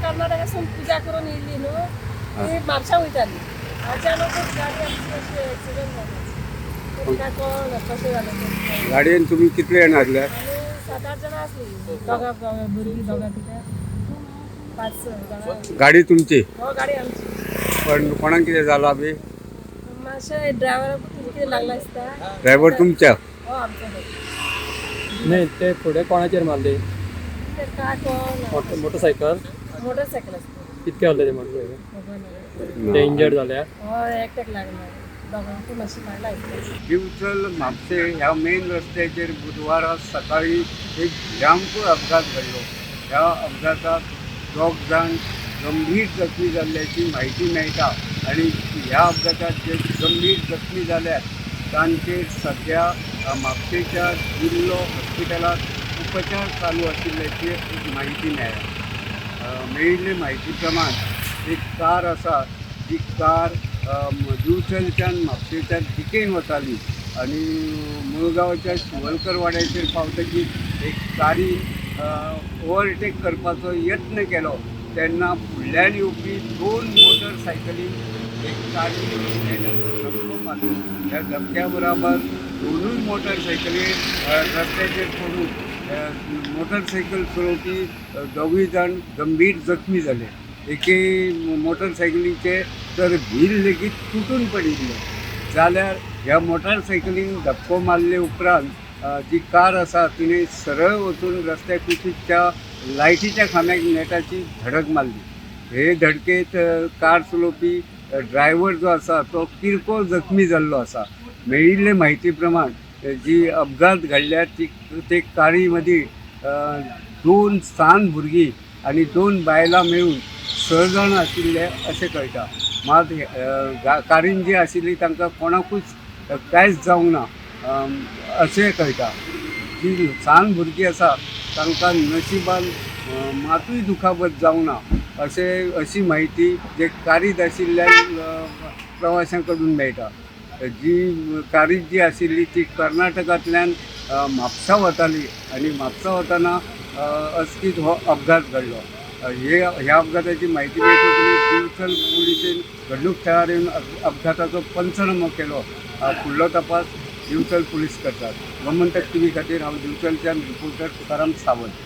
कर्नाटकासून पुजा करून येयली न्हू ती म्हापशा वयताली. अचानकच गाडी आमची अशी एक्सिडंट जालो. ते काय कळना कशें जालें तें. गाडयेन तुमी कितले जाण आसले? आमी सात आठ जाणां आसली, दोगां दोगां भुरगीं, दोगां कितें पांच स जाणां. गाडी तुमची? हो, गाडी आमची. पण कोणाक कितें जालां बी? मातशें ड्रायव्हराकूच कितें लागलां दिसता. ड्रायव्हर तुमच्या? हो, आमचो. नाही, ते फुडें कोणाचेर मारली? ते काय कळना. मोटरसायकल. मोटरसायकल आसता. कितके जाले ते मोटरसायकल? खबर ना. ते इंजर्ड जाल्या? हय, एकट्याक लागला, दोगांकूय मातशें लागलां दिसता. दिवचल म्हापशें ह्या मेन रस्त्याचेर बुधवारा सकाळी एक भिरांकूळ अपघात घडलो. ह्या अपघातात दोग जाण गंभीर जखमी जाल्ल्याची म्हायती मेळटा आनी ह्या अपघातात जे गंभीर जखमी जाल्यात तांचेर सद्या म्हापशेच्या जिल्लो हॉस्पिटलांत उपचार चालू आशिल्ल्याची एक म्हायती मेळ्ळ्या. मेळिल्ले म्हायती प्रमाण एक कार आसा, ती कार दिवचलच्यान म्हापशेच्या दिकेन वताली आनी मुळगांवच्या शिवलकर वाड्याचेर पावतकीच एक कारीन ओवरटेक करपाचो यत्न केलो तेन्ना फुडल्यान येवपी दोन मोटरसायकली एक कारी धपको मारलो. ह्या धपक्या बराबर दोनूय मोटरसायकली रस्त्याचेर पडून मोटरसायकल चलोवपी दोगूय जाण गंभीर जखमी जाले. एके मोटरसायकलीचे तर व्हील लेगीत तुटून पडिल्लें. जाल्यार ह्या मोटरसायकलीन धपको मारले उपरांत जी कार आसा तिणें सरळ वचून रस्त्या कुशीकच्या लायटीच्या खांब्याक नेटाची धडक मारली. हे धडकेंत कार चलोवपी ड्रायव्हर जो आसा तो किरकोळ जखमी जाल्लो आसा. मेळिल्ले म्हायती प्रमाण जी अपघात घडल्या ती ते कारी मदीं दोन सान भुरगीं आनी दोन बायलां मेळून स जाणां आशिल्ले अशें कळटा. मात कारीन जी आशिल्ली तांकां कोणाकूच कांयच जावंक ना अशें कळटा. जी सान भुरगीं आसा तांकां नशिबान मातूय दुखापत जावंक ना अशें अशी म्हायती जे कारीत आशिल्ल्या प्रवाशां कडून मेळटा. जी कारीत जी आशिल्ली ती कर्नाटकांतल्यान म्हापसा वताली आनी म्हापसा वतना अचकीत हो अपघात घडलो. हे ह्या अपघाताची म्हायती मेळटकच दिवचल पुलिशेन घडणूक थळार येवन अपघाताचो पंचनामो केलो. फुडलो तपास दिवचल पुलीस करतात. गोमंतक टीव्ही खातीर हांव दिवचलच्यान रिपोर्टर तुकाराम सावंत.